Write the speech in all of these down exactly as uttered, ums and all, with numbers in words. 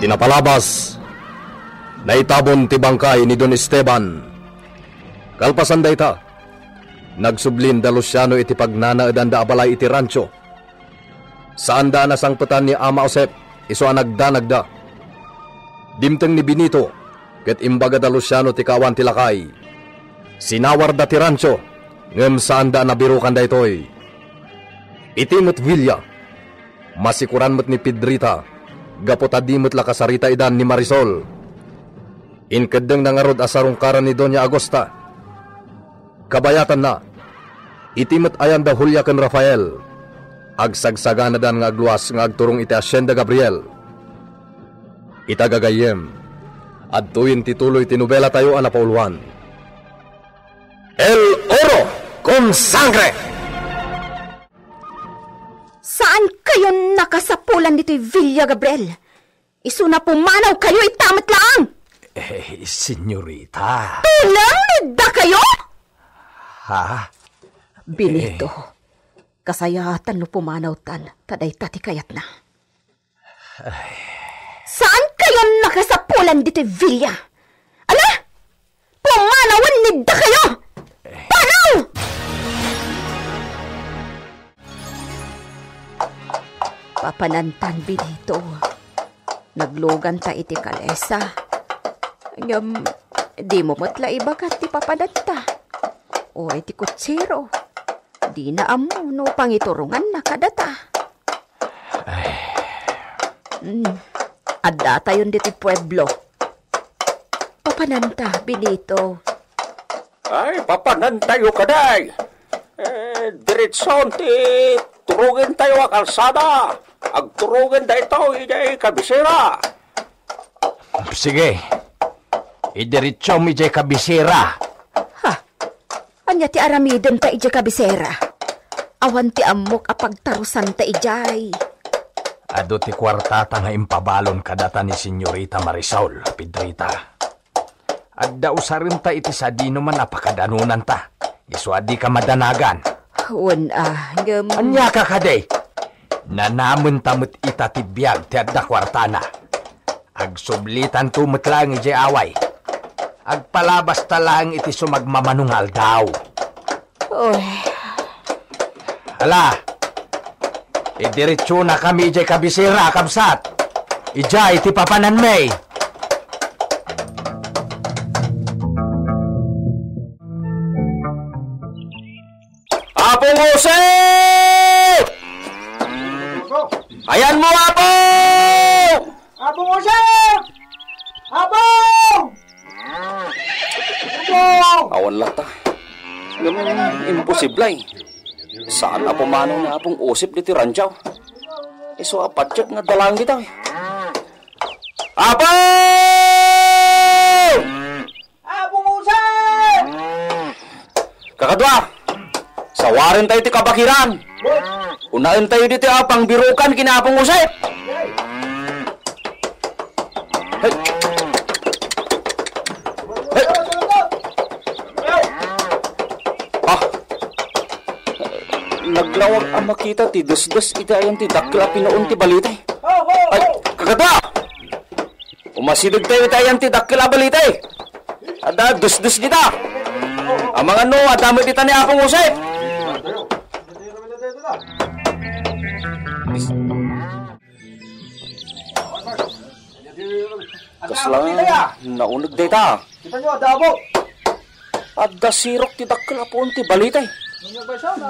Ti napalabas, naitabon ti bangkay ni Don Esteban. Kalpasan dayta, nagsublin da Luciano iti pagnanaedanda a balay iti rancho. Saanda a nasangpetan ni Ama Josep, isu a nagdanagda. Dimteng ni Benito, ket imbaga da Luciano ti kaawan ti lakay. Sinawarda ti rancho, ngem saanda a nabirukan daytoy. Iti met Villa, masikuran met ni Pedrita, gapu ta di met la kasarita idan ni Marisol. Inkeddengna ngarud a sarungkaran ni Doña Agosta. Kabayatanna, iti met ayan da Julia ken Rafael, agsagsaganadan nga agluas nga agturong iti Hacienda Gabriel. Ita gagayyem, adtoyen ti tuloy ti nobelatayo a napauluan. El Oro con Sangre! Saan kayon nakasapulan ditoy Villa, Gabriel? Isuna pumanaw kayo ita met laeng! Eh, senyorita. Tuleng ni dakayo? Ha? Benito, kasayatan no pumanawtan, ta dayta ti kayatna. Saan kayon nakasapulan ditoy Villa? Ala? Pumanawen ni dakayo! Panaw! Papanantan, Benito. Nagluganta iti kalesa. Ngem, dimo met la ibagat ti papananta. O iti kutsero. Dina ammo no pangituronganna kadata. Ay. Mm. Addatayon ditoy pueblo. Papananta, Benito. Ay, papanantayo kadi. Eh, diretson ti turogentayo a kalsada. Agturogen daytoy idiay kabisera. Sige. Idiretsum idiay kabisera. Ha? Ania ti aramidenta idiay kabisera? Awan ti ammok a pagtarusanta idiay. Adu ti kuartata nga impabalon kadata ni Senyorita Marisol, Pedrita. Adda usarenta iti sadinoman a pakadanonanta. Isu a dika madanagan. Wen a, ngem Ania ka kadi? Nanamenta met ita ti biag ti adda kuartana. Agsublitanto met laeng idiay away. Agpalabasta laeng iti sumagmamano nga aldaw. Oy. Ala, idiretsonakami idiay kabisera, kabsat. Idiay ti papananmi. Apong Jose! Ayanmo, Apo! Apong Jose! Apong! Apong! Awan latta. Ngem imposible. Saan a pumanaw ni Apong Josep ditoy rancho. Isu a patiek nga adda laeng ditoy. Apo! Apong Jose! Kakadua, sawarentayo ti kabakiran. Unaentayo ditoy a pangbirukan ken ni Apong Jose. Hey. Hey. Ah. Naglawag a makita ti desdes iti ayan ti dakkel a pinuon ti balita. Ay, kakadua! Umasidegtayo iti ayan ti dakkel a balita. Adda desdes dita. Amangan no adda met dita ni Apong Jose. Kasla nauneg dayta. Kita nyo, adda abo. Adda sirok ti dakkel a puon ti balita.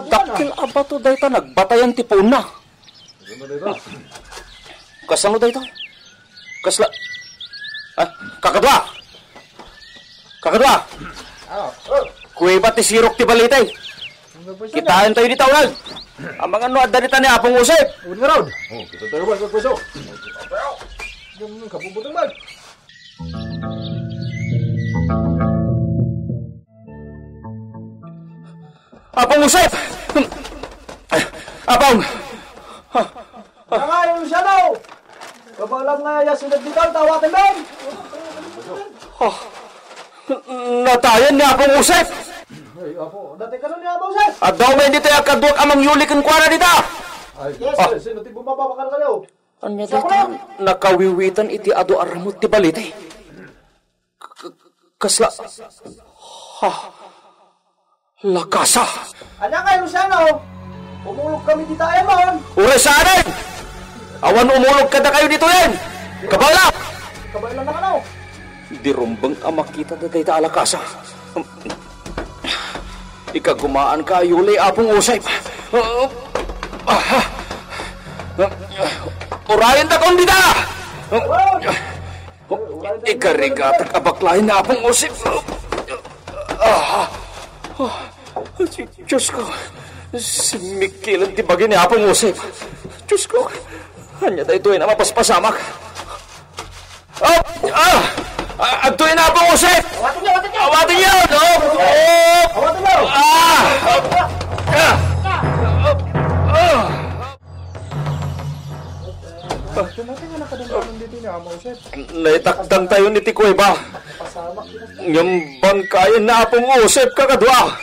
Dakkel a bato dayta nagbatayan ti puonna. Kasano dayta? Kasla, ah, kakadua! Kakadua! Kuweba ti sirok ti balita. Kitaentayo dita uneg. Amangan no adda dita ni Apong Josep. Wen ngarud. Oh, kitaentayo ba, pweso? Yung kabubutang man. Apong Josep! Apong! Nga, Luciano! Kabaelam nga ya sinagditan, tawaten ben! Ah, natayen ni Apong Josep! Ay, Apo, dati ka nun ni Apong Josep! Adda umayen dita a kaduak a mangyuli kenkuana dita! Ay, yes, sir. Sino ti bumababakal kayo? Ania dayta nakawiwitan iti adu a ramut ti balite? K-, k-, kasla, ha, lakasa. Ania ngay, Luciano? Umulog kami dita, Emon. Uray saanen! Awan umulog kadakayo ditoyen! Kabaela! Kabaela na kano? Di rumbeng a makita dayta a lakasa. Ikagumaan ka, Yuli, Apong Josep. Ah, ah, urayen dakon dita! Ikarigatak a baklayen, Apong Josep. Ah, ah, Diyos ko, simmikilen ti bagi ni Apong Josep. Diyos ko, ania daytoy a mapaspasamak? Ah! Ah! Ah, adtoy na, Apong Josep! Awatenyo, awatenyo! Awatenyo! Oh! Oh! Awatenyo! Ah! Ah! Ah! Ito natin nga nakadalanan dito ni Ama Josep. Naitakdantayon iti kuweba. Ngem bangkayen ni Apong Josep, kakadua.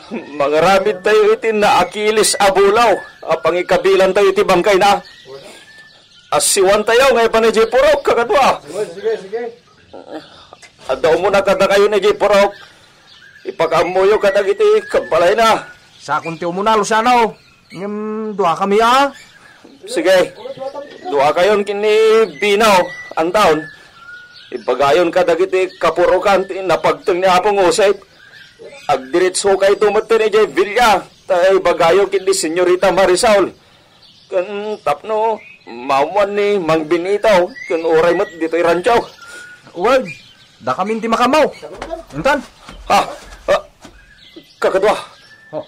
Mangaramidtayo iti naakilis a bulaw a pangikabilantayo iti bangkayna. Assiwantayo nga ipan idiay purok, kakadua. Sige, sige, sige. Adda umuna kadakayo idiay purok. Ipakaammoyo kadagiti kabbalayna. Sakon ti umuna, Luciano. Ngem duakami a. Sige. Duakayon ken ni Bino, antaon. Ibagayon kadagiti kapurokan ti napagteng ni Apong Josep. Agdiretsokayto metten idiay villa, ta ibagayo ken ni Senyorita Marisol. Ken tapno maammoan ni Mang Benito, ken uray met ditoy rancho. Wen, dakamin ti makaammo. Intan. Ha? Ha? Kakadua. Oh.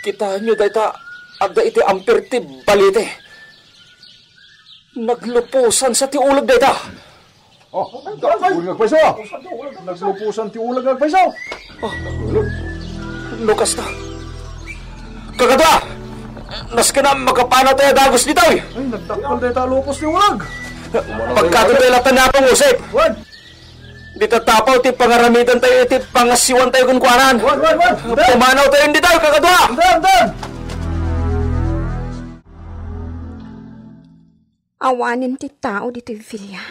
Kitaenyo dayta, adda iti amper ti balite. Nagluposan sa ti uleg dayta. Oh, uleg agpayso. Nagluposan ti uleg agpayso. Oh, no kasta. Kakadua! Nasken a makapanawtayo a dagus ditoy. Ay, nagdakkel dayta a lupos ti uleg. Pagkatotay latta ni Apong Josep. Wen. Dita tapaw ti pangaramidantayo iti pangassiwantayo kenkuanan. Wen, wen, wen. Intan. Pumanawtayo ditoy, kakadua. Intan, intan. Awanen ti tao ditoy villa.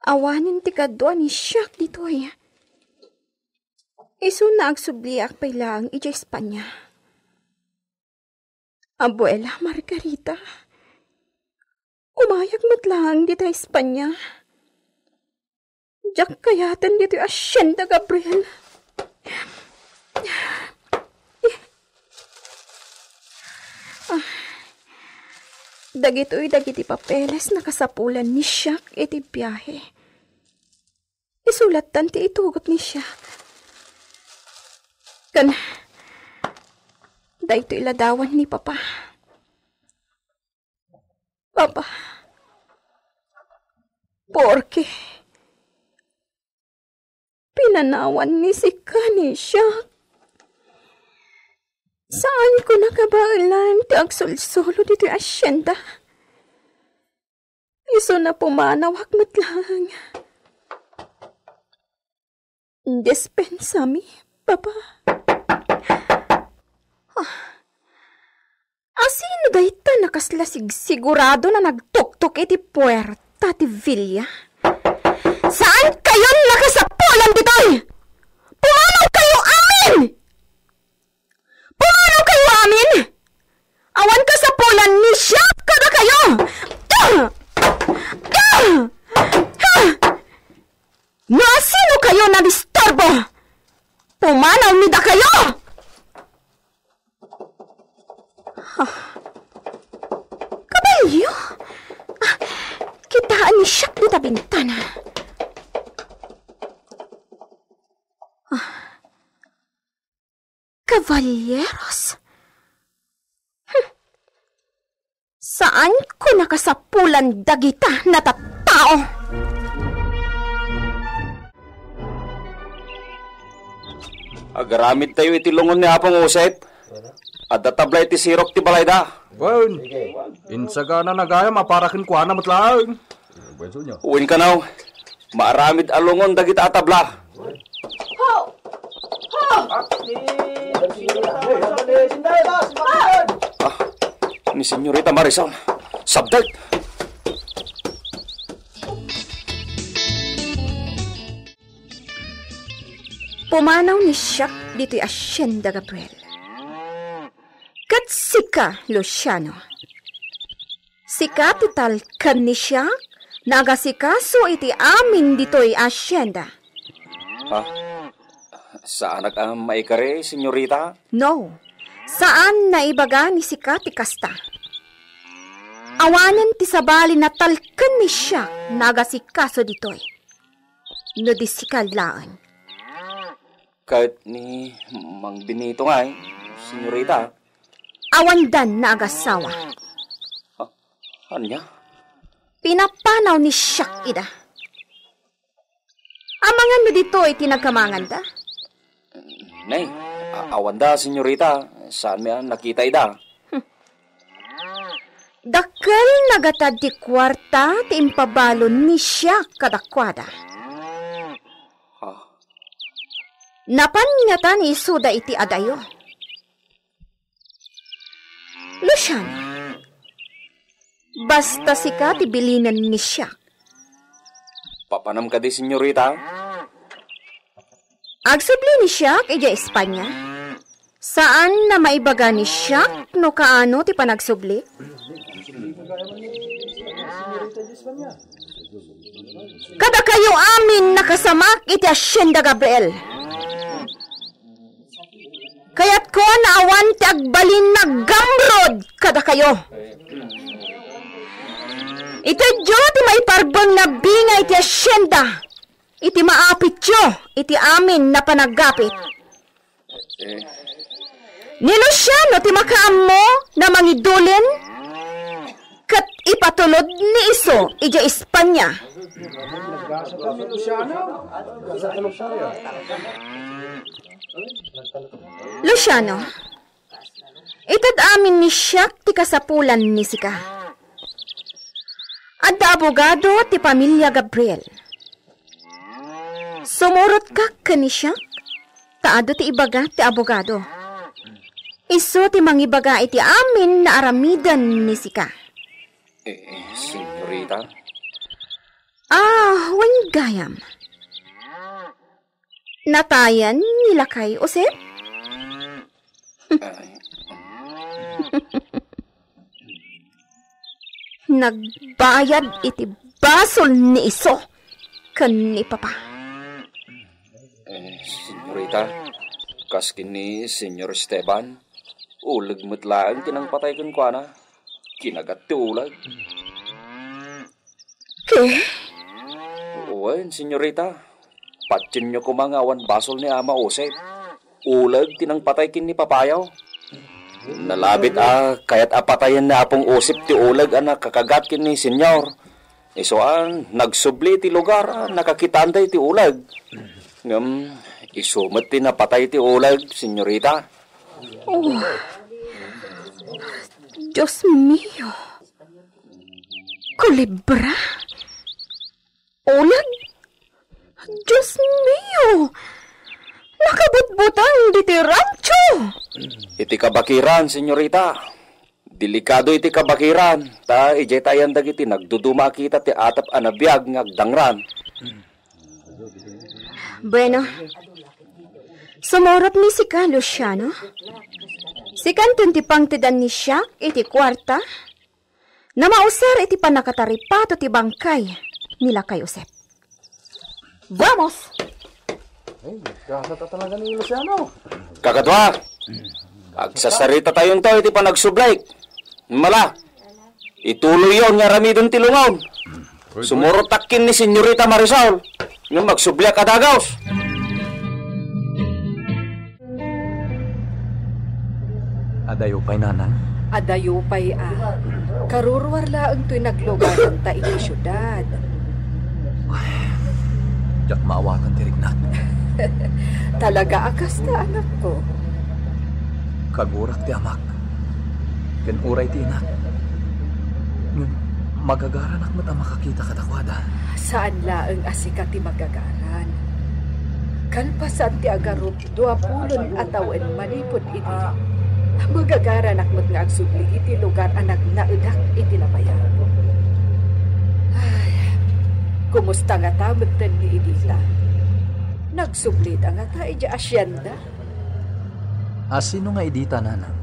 Awanen ti kadua ni siak ditoy. Isuna agsubliak pay laeng idiay Espanya. Abuela Margarita, umayag met laeng dita Espanya. Diak kayaten ditoy Hacienda Gabriel. Ah, dagitoy dagiti papeles nakasapulan ni siak iti biahe. Isulattan ti itugot ni siak. Ken daytoy ladawan ni Papa. Papa, porke pinanawan ni sika ni siak. Saanko nakabaelan ti agsulsulo ditoy hacienda. Isuna pumanawak met laeng. Dispensami, Papa. Ah, asino dayta a kasla sigsigurado a nagtuktok iti puerta ti villa? Saankayon nakasapulan ditoy! Pumanawkayo amin! Pumanawkayo amin! Awan kasapulan ni siak kadakayo! Ah! Ah! Ah! No asinokayo a nadisturbo, pumanawmi dakayo! Ah. Kabalio? Ah, kitaen ni siak dita bintana. Ah. Caballeros? Hmm. Saanko a nakasapulan dagita a tattao. Agaramidtayo iti lungon ni Apong Josep. Adda tabla iti sirok ti balayda. Wen, insaganana gayam a para kenkuana met laeng. Wen kano, maaramid a lungon dagita a tabla. Ho! Ho! Ah, ni Senyorita Marisol. Sabdek! Pumanaw ni Siak ditoy Hacienda Gabriel. Ket sika, Luciano, sika ti talkan ni Siak nga agasikaso iti amin ditoy hacienda. Ha? Saanak a maikari, senyorita? No. Saan nga ibaga ni sika ti kasta. Awanen ti sabali nga talkan ni Siak nga agasikaso ditoy. No di sika laeng. Ket ni Mang Benito ngay, senyorita? Awandan nga agassawa. Ha? Ania? Pinapanaw ni Siak ida. Amangan no ditoy ti nagkamanganda? Nay, a-, awanda, senyorita. Saanmi a nakita ida. Dakkel nga gatad ti kuarta ti impabalon ni Siak kadakuada. Ah. Napan ngata ni isuda iti adayo. Luciano, basta sika ti bilinen ni Siak. Papanam kadi, senyorita? Agsubli ni Siak idiay Espanya. Saan nga maibaga ni Siak no kaano ti panagsubli. Kadakayo amin nga kasamak iti Hacienda Gabriel. Kayatko nga awan ti agbalin nga aggamrod kadakayo. Itedyo ti maiparbeng nga bingay ti hacienda iti maapityo iti amin nga panagapit. Eh. Ni Luciano ti makaammo nga mangidulin ket ipatulod ni isu idiay Espanya. Luciano, ited amin ni Siak ti kasapulan ni sika. Adda abogado ti pamilia Gabriel. Sumurotka ken ni Siak, ta adu ti ibaga ti abogado. Isu ti mangibaga iti amin nga aramiden ni sika. Eh, senyorita? Ah, wen gayam. Natayen ni lakay Josep? Ay. Nagbayad iti basol ni isu ken ni papa. Eh, senyorita, kas ken ni Senyor Esteban, uleg met laeng ti nangpatay kenkuana. Kinagat ti uleg. Ke? Wen, senyorita. Patienyo koma nga awan basol ni Ama Josep. Uleg ti nangpatay ken ni papayo. Nalabit a kayat a patayen ni Apong Josep ti uleg a nakakagat ken ni Senyor. Isu a nagsubli ti lugar a nakakitaanda iti uleg. Ngem isu met ti napatay ti uleg, senyorita. Oh, Dios mio. Kulebra? Uleg? Dios mio! Nakabutbuteng ditoy rancho! Iti kabakiran, senyorita. Delikado iti kabakiran, ta idiay tayan dagiti nagduduma a kita ti atap a nabiag nga agdangran. Bueno, sumurot ni sika, Luciano. Sikanton ti pangtedan ni Siak iti kuarta. Namausar iti pannakataripato ti bangkay ni lakay Josep. Vamos! Ay, nagkasat a talaga ni Luciano. Kakadua, agsasaritatayon iti panagsublik. Mala, ituloyyon nga aramiden ti lungon. Sumurotak ken ni Senyorita Marisol. Ngem agsubliak a dagaus. Adayo pay, nanang? Adayo pay a. Karuruar laeng toy naglugaranta iti siudad. Ay, diak maawatan ti riknak. Talaga a kasta, anakko. Kagurak ti amak. Ken uray ti inak. Ngem magagaranak met a makakita kadakuada. Saan laeng a sika ti magagaran. Kalpasan ti agarup, dua pulon a tawen manipud idi, magagaranak met nga agsubli iti lugar a nagnaedak iti nabayag. Ay, kumusta ngata metten ni Edita? Nagsubli da ngata idiay asienda? A, sino nga Edita, nanang?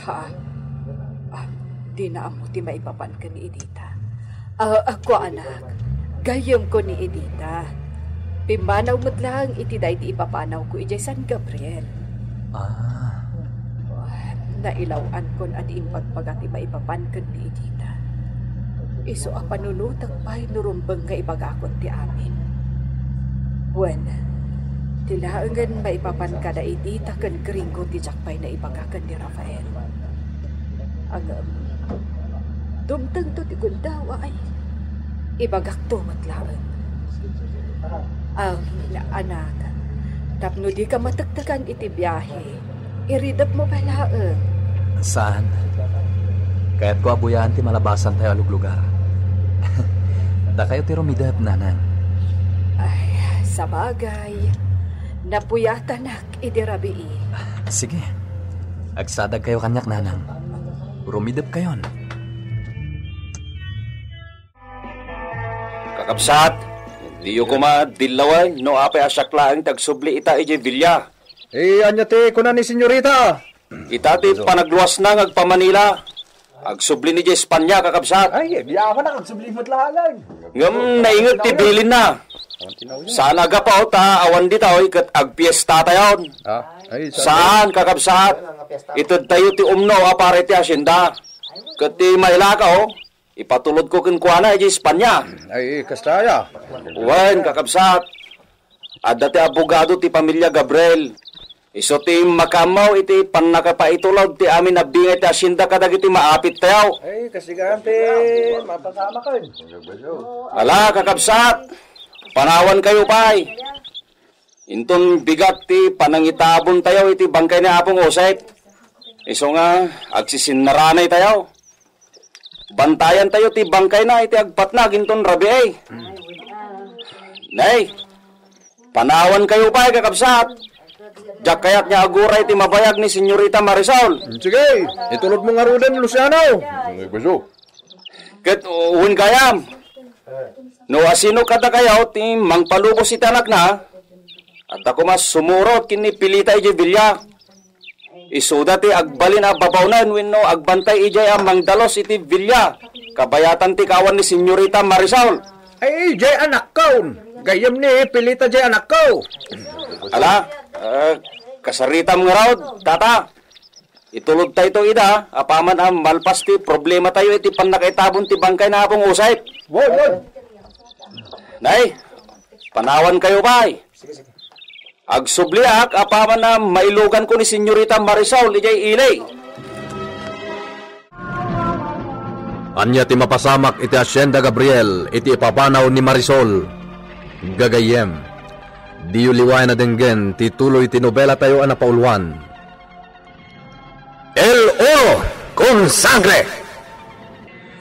Ha? Ah, dina ammo ti maipapan ken ni Edita. Ah, ah, kua, anak, gayyemko ni Edita. Pimmanaw met laeng iti daydi ipapanawko idiay San Gabriel. Ah. Ah, nailaw-ankon a di imbagbaga ti maipapan ken ni Edita. Isu a panunotek pay no rumbeng nga ibagakon ti amin. Wen, ti laengen maipapan kada Edita ken Gringo ti diak pay naibaga ken ni Rafael. Ngem, dumtengto ti gundaway. Ibagakto met laeng. Am, anak, tapno dika matektekan iti biahe, iridepmo pay laeng. Saan? Kayatko a buyaan ti malabasantayo a luglugar. Dakayo ti rumidep, nanang. Ay, sabagay, napuyatanak idi rabii. Sige. Agsadagkayo kaniak, nanang. Rumidepkayon. Kakabsat, diyo koma dillawen no apay a siak laeng ti agsubli ita idiay villa. Eh, ania ti kuna ni senyorita? Ita ti panagluasna nga agpamanila. Agsubli ni idiay Espanya, kakabsat. Ay, biyaman na, agsubli met laeng. Ngem nainget ti bilinna. Saan a gapu ta awan ditoy ket agpiestatayon. Ah, ay, saan? Saan, kakabsat? Itedtayo ti umno a para iti hacienda. Ket ti mailakaw, ipatulodko kenkuana idiay Espanya. Ay, kasta aya. Wen, kakabsat. Adda ti abogado ti pamilia Gabriel. Isu ti makaammo iti pannakapaitulod ti amin a bingay ti hacienda kadagiti maapittayo. Ay, kasigaan ti mapasamaken. Ala, kakabsat, panawankayo pay. Inton bigat ti panangitabontayo iti bangkay ni Apong Josep. Isu nga, agsisinnaranaytayo. Bantayantayo ti bangkayna iti agpatnag inton rabii. Nay, panawankayo pay, kakabsat. Diak kayat nga agura iti mabayag ni Senyorita Marisol. Sige, itulodmo ngaruden, Luciano. Ket wen gayam, no asino kadakayo ti mangpalubos iti anakna, adda koma sumurot ken ni Pilita idiay villa. Isuda ti agbalin a babaonen wenno agbantay idiay a mangdalus iti villa. Kabayatan ti kaawan ni Senyorita Marisol. Ay, jay anakko. Gayyem ni Pilita jay anakko. Ala, eh, kasaritam ngarud, tata. Itulodtayto ida, apaman a malpas ti problematayo iti pannakaitabon ti bangkay ni Apong Josep. Wen, wen. Nay, panawankayo pay. Agsubliak apaman a mailuganko ni Senyorita Marisol idiay ili. Ania ti mapasamak iti Hacienda Gabriel iti ipapanaw ni Marisol? Gagayyem, diyo liwayan a denggen ti tuloy ti nobelatayo a napauluan. El Oro con Sangre!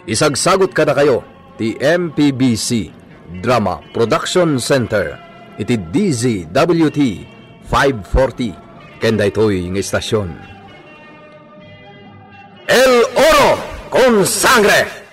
Isagsagut kadakayo ti M P B C Drama Production Center iti D Z W T five forty ken daytoy nga istasyon. El Oro con Sangre!